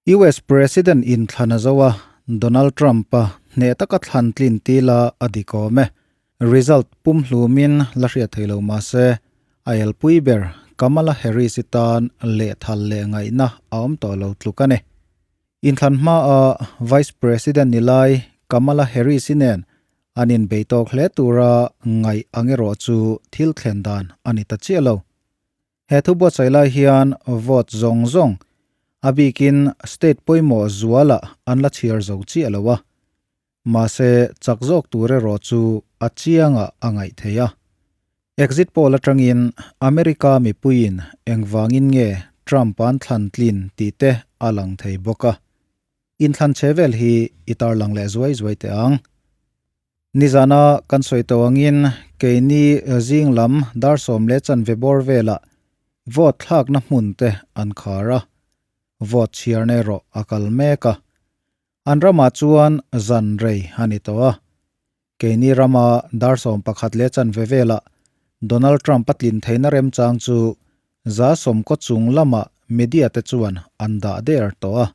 US President inthlan a zo a, Donald Trump-a hneh taka thlan tlin ti la a dik awm e. Result pumhlumin la hriat thei lo mah se, a elpui ber Kamala Harris-i tan lehthal leh ngaihna a awm tawh lo tluk a ni. Inthlan hmaa Vice President ni lai Kamala Harris-i nen an inbei tawk hle tura ngaih ang erawh chu thil thlen dan a ni ta chiah lo. He thu buatsaih lai hian vote zawng zawng, a bikin state pawimawh zualah an la chhiar zo chiah lo a. Mahse, chak zawk tur erawh chu a chiangah a ngaih theih a. Exit poll atangin America mipuiin engvangin nge Trump an thlan tlin tih te a lang thei bawk a. Inthlan che vel hi i tarlang leh zuai zuai teh ang. Nizana kan sawi tawh angin keini zing lam dar 10:15 bawr velah vote thlakna hmun te an khar a, vote chhiarna erawh a kal mek a. An ramah chuan zan rei a ni tawh a. Keini rama dar 11:15 velah Donald Trump a tlin theihna remchang chu 20% chung lamah media te chuan an dah der tawh a.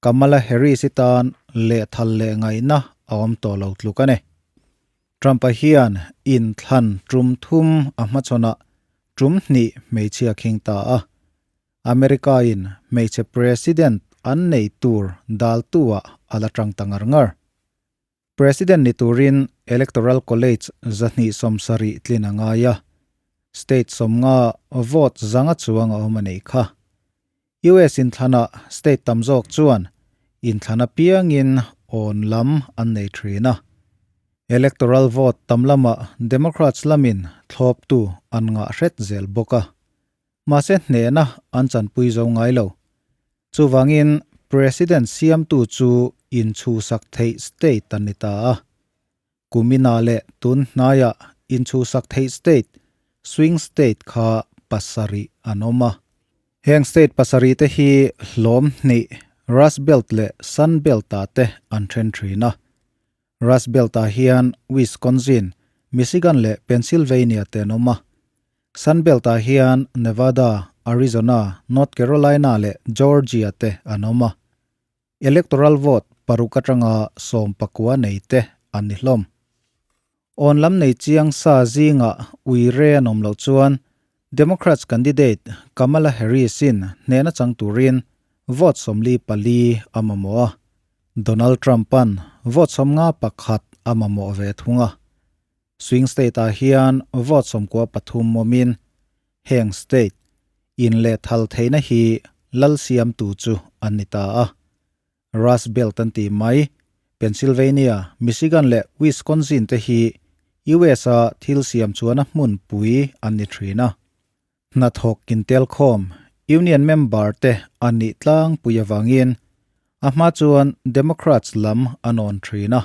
Kamala Harris-i tan lehthal leh ngaihna a awm tawh lo tluk a ni. Trump-a hian inthlan tum thum a hmachhawnah tum hnih hmeichhia khing ta a. America-in hmeichhe president an nei tur daltu-ah a la tang ta ngar ngar. President ni turin Electoral College 270 tlin a ngai a, state 50 vote 500 chuang a awm a neih kha. US inthlanah state tam zawk chuan inthlan apiangin awn lam an nei thin a. Electoral vote tam lamah Democrats lamin thlawptu an ngah hret zel bawk a. Mahse hnehna an chanpui zo ngai lo. Chuvangin President siamtu chu inchhusak theih state an ni ta a. Kumina leh tun hnaiah inchhusak theih state, swing state kha pasarih an awm a. Heng state pasarih te hi hlawm hnih, Rust Belt leh Sun Belt-ah te an then thin a. Rust Belt-ah hian Wisconsin, Michigan leh Pennsylvania te an awm a. Sun Belt-ah hian Nevada, Arizona, North Carolina leh Georgia te an awm a. Electoral vote paruk atanga 19 nei te an ni hlawm. Awn lam nei chiang sa zingah uire an awm loh chuan Democrats candidate Kamala Harris-in hnehna chang turin vote 44 a mamawh a. Donald Trump-a'n vote 51 a mamawh ve thung a. Swing state-ah hian vote 93 awmin heng state in leh thal theihna hi lal siamtu chu an ni ta a. Rust Belt an ti mai, Pennsylvania, Michigan leh Wisconsin te hi US-a thil siam chuan a hmun pui an ni thin a. Hnathawk intelkhawm, union member te an nih tlangpui avangin a hma chuan Democrats lam an awn thin a.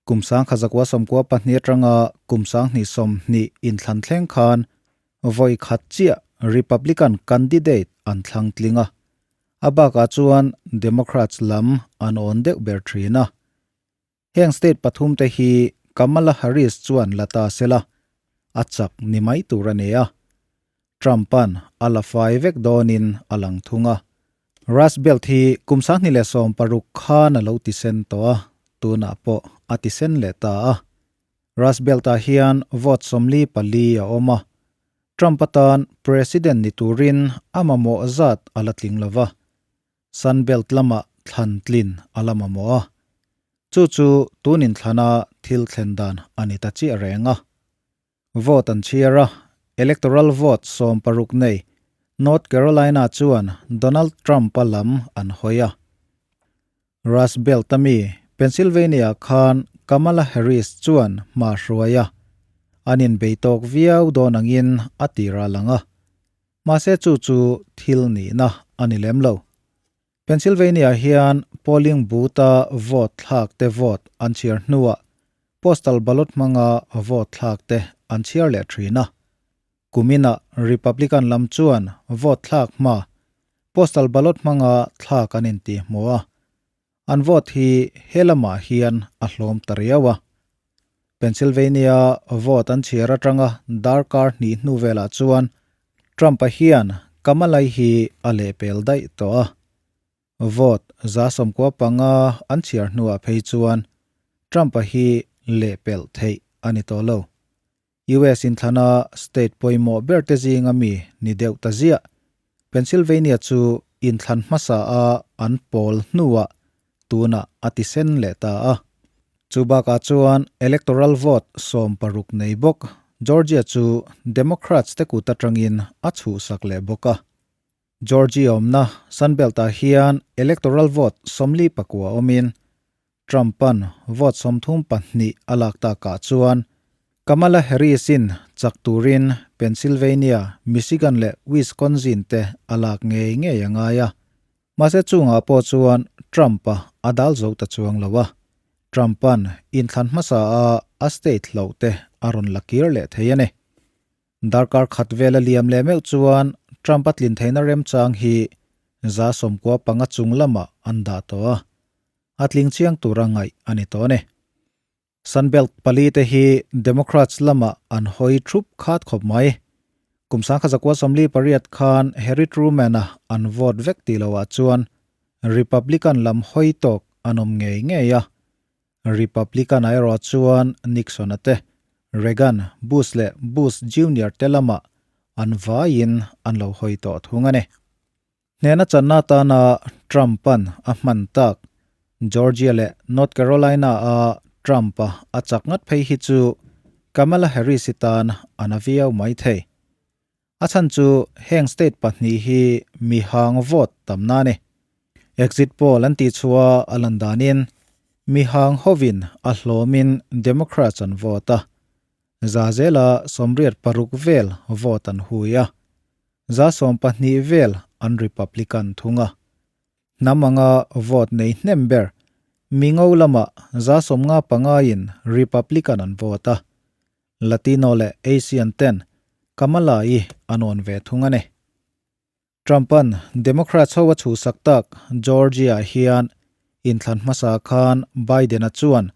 Kum 1992 atanga kum 2020 inthlan thleng khan vawi khat chiah Republican candidate an thlang tling a. A bakah chuan Democrats lam an awn deuh ber thin a. Heng state pathum te hi Kamala Harris chuan la ta sela, a chak ni mai tur a ni a. Trump-a'n a la fai vek dawnin a lang thung a. Rust Belt hi kum 2016 khan a lo ti sen tawh a, tunah pawh a ti sen leh ta a. Rust Belt-ah hian vote 44 a awm a. Trump atan President ni turin a mamawh zat a la tling lo va. Sun Belt lamah thlan tlin a la mamawh a. Chu chu tun inthlana thil thlen dan a ni ta chiah reng a. Vote an chhiar a, electoral vote 60 nei North Carolina chuan Donald Trump-a lam an hawi a. Rust Belt-a mi Pennsylvania khan Kamala Harris chuan hma hruai a, an inbei tawk viau dawn angin a tir a lang a. Mahse chu chu thil nihna a ni lem lo. Pennsylvania hian polling booth-a vote thlak te vote an chhiar hnuah postal ballot hmanga vote thlak te an chhiar leh thin a. Kuminah Republican lam chuan vote thlak hma postal ballot hmanga thlak an intih hmuh a. An vote hi he lamah hian a hlawm ta riau a. Pennsylvania vote an chhiar atanga darkar hnih hnu velah chuan Trump-a hian Kamala-i hi a lehpel daih tawh a. Vote 95 an chhiar hnuah phei chuan Trump-a hi lehpelh theih a ni tawh lo. US inthlana state pawimawh berte zinga mi ni deuh ta ziah. Pennsylvania chu inthlan hmasa a an pawl hnuah tunah a ti sen leh ta a. Chu bakah chuan electoral vote 16 nei bawk Georgia chu Democrats te kut atangin a chhuhsak leh bawk a. Georgia awmna Sunbelt-ah hian electoral vote 49 awmin Trump-a'n vote 32 a lak takah chuan Kamala Harris-in chak turin Pennsylvania, Michigan leh Wisconsin te a lak ngei ngei a ngai a. Mahse chungah pawh chuan Trump-a a dal zo ta chuang lo a. Trump-a'n inthlan hmasa a a state hloh te a rawn la kir leh thei a ni. Darkar khat vela liam leh meuh chuan Trump-a tlin theihna remchang hi 95 chung lamah an dah tawh a, a tling chiang tura ngaih a ni tawh a ni. Sunbelt pali te hi Democrats lamah an hawi thup khat khawp mai. Kum 1948 khan Harry Truman-a an vote vek tih loah chuan Republican lam hawi tawk an awm ngei ngei a. Republican-ah erawh chuan Nixon-a te, Reagan, Bush leh Bush Junior te lamah an vaiin an lo hawi tawh thung a ni. Hnehna channa atana Trump-a'n a hman tak Georgia leh North Carolina-a Trump-a a chak ngat phei hi chu Kamala Harris-i tan a na viau mai thei. A chhan chu heng state pahnih hi mi hang vote tamna a ni. Exit poll an tih chhuah a lan danin mi hang hovin a hlawmin Democrats an vote a, zahzela 86 vel vote an hui a, 12% vel an Republican thung a. Hnam anga vote nei hnem ber mi ngo lamah 55 in Republican an vote a, Latino leh Asian ten Kamala-i an awn ve thung a ni. Trump-a'n Democrats ho a chhuhsak tak Georgia-ah hian inthlan hmasa khan Biden-a chuan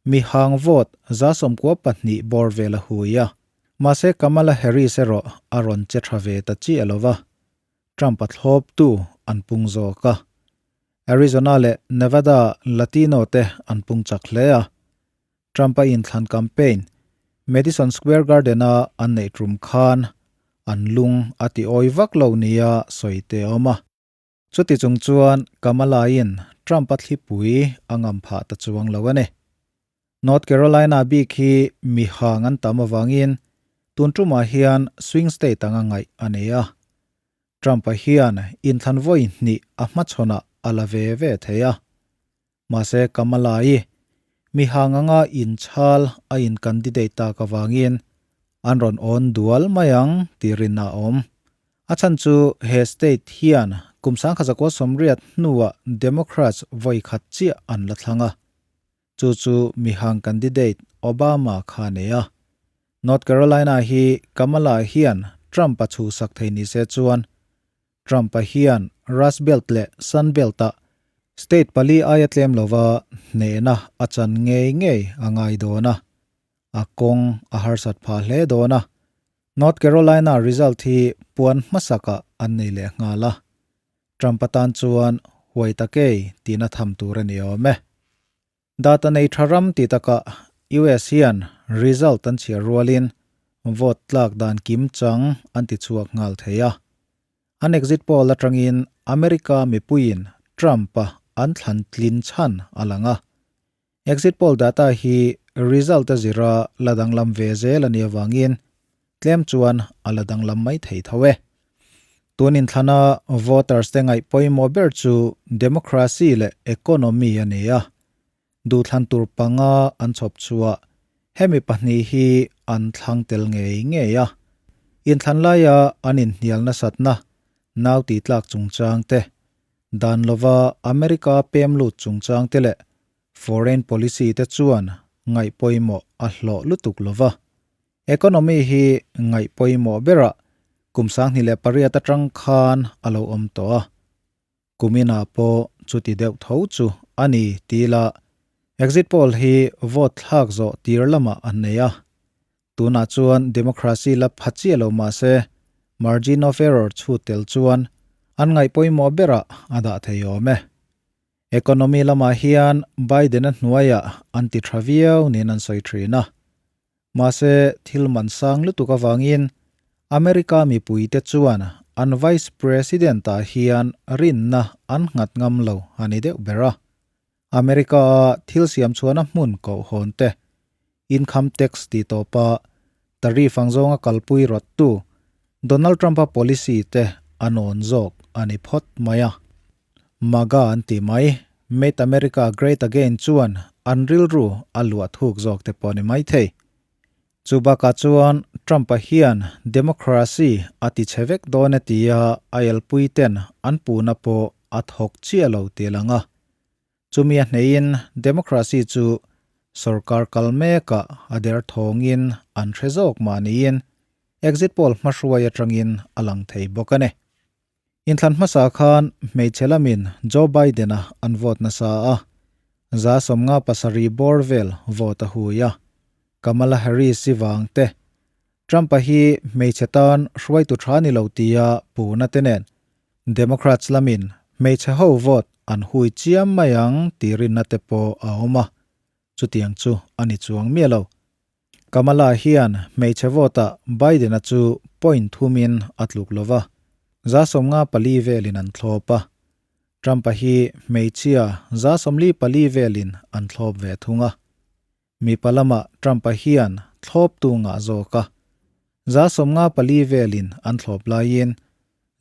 mi hang vote 92 bawr vel a hui a. Mahse Kamala Harris erawh a rawn che tha ve ta chiah lo va, Trump-a thlawptu an pung zawk a. Arizona leh Nevada Latino te an pung chak hle a. Trump-a inthlan campaign Madison Square Garden-a an neih tum khan an lung a ti awi vak lo nia sawi te a awm a. Chuti chung chuan Kamala-in Trump-a thlipui a ngam phah ta chuang lo a ni. North Carolina bik hi mi hang an tam avangin tun tumah hian swing state anga ngaih a nei a. Trump-a hian inthlan vawi hnih a hmachhawnah a la ve ve thei a. Mahse Kamala-i mi hang anga inchhal a in candidate tak avangin an rawn awn dual mai ang tih rin a awm. A chhan chu he state hian kum 1980 hnuah Democrats vawi khat chiah an la thlang a. Chu chu mi hang candidate Obama kha a nei a. North Carolina hi Kamala hian Trump-a chhuhsak thei ni se chuan Trump-a hian Rust Belt leh Sun Belt-ah state pali aia tlem lova hnehna a chan ngei ngei a ngai dawn a, a kawng a harsat phah hle dawn a. North Carolina result hi puan hmasakah an nei leh nghal a, Trump-a tan chuan huai takei tihna tham tur a ni awm e. Data nei tha ram ti takah US hian result an chhiar rualin vote tlak dan kim chang an ti chhuak nghal thei a. An exit poll atangin America mipuiin Trump-a an thlan tlin chhan a lang a. Exit poll data hi result a zira la danglam ve zel a nih avangin tlem chuan a la danglam mai thei tho e. Tun inthlana voters te ngaih pawimawh ber chu democracy leh economy a ni a. Duhthlan tur panga an chhawp chhuah hemi pahnih hi an thlang tel ngei ngei a. Inthlan laia an inhnial nasatna nau tihtlak chungchang te, dan lova America pem lut chungchang te leh foreign policy te chuan ngaih pawimawh a hlawh lutuk lova. Economy hi ngaih pawimawh berah kum 2008 atang khan a lo awm tawh a. Kuminah pawh chuti deuh tho chu a ni ti la, exit poll hi vote thlak zawh tir lamah an nei a. Tunah chuan democracy la pha chiah lo mah se, margin of error chhut tel chuan an ngaih pawimawh berah a dah thei awm e. Economy lamah hian Biden-a hnuaiah an ti tha viau niin an sawi thin a. Mahse, thil man sang lutuk avangin America mipuite chuan an Vice President-ah hian rinna an nghat ngam lo a ni deuh ber a. America-a thil siam chhuahna hmun kohhawn te, income tax tih tawpa tariff ang zawnga kalpui rawttu Donald Trump-a policy te a nawn zawk a ni phawt mai a. MAGA an ti mai, Made America Great Again chuan an rilru a luah thuk zawk te pawh a ni maithei. Chu bakah chuan Trump-a hian democracy a ti chhe vek dawn e tia a elpui ten an puhna pawh a thawk chiah lo tih a lang a. Chumi a hneihin democracy chu sorkar kal mekah a der thawngin an hre zawk mah niin exit poll hmahruai atangin a lang thei bawk a ni. Inthlan hmasa khan hmeichhe lamin Joe Biden-a an vote nasa a, 57 bawr vel vote a hui a. Kamala Harris-i vang te, Trump-a hi hmeichhe tan hruaitu tha ni lo tia puhna te nen Democrats lamin hmeichhe ho vote an hui chiam mai ang tih rinna te pawh a awm a, chutiang chu a ni chuang miah lo. Kamala hian hmeichhe vote-ah Biden-a chu point thumin a tluk lo va, 54 velin an thlawp a. Trump-a hi hmeichhia 44 velin an thlawp ve thung a. Mipa lamah Trump-a hian thlawptu ngah zawk a, 54 velin an thlawp laiin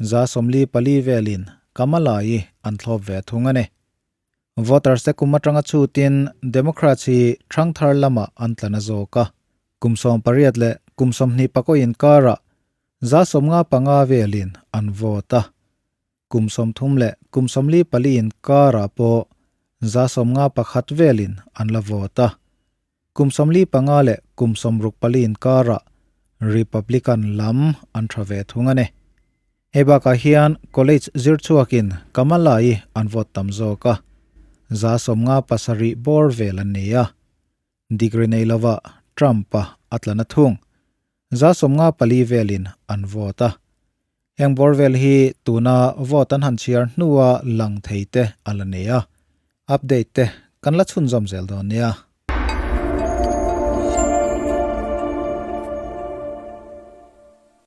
44 velin Kamala-i an thlawp ve thung a ni. Voters te kum atanga chhutin Democrats hi thangthar lamah an tla na zawk a, kum 18 leh kum 24 inkarah 55 velin an vote a, kum 30 leh kum 44 inkarah pawh 51 velin an la vote a, kum 45 leh kum 64 inkarah Republican lam an tha ve thung a ni. Hei bakah hian college zir chhuakin Kamala-i an vote tam zawk a, 57 bawr vel an ni a. Degree nei lova Trump-a a tla na thung. 54 velin an vote a. Heng bawr vel hi tuna vote an han chhiar hnua lang thei te a la ni a. Update te kan la chhunzawm zel dawn nia.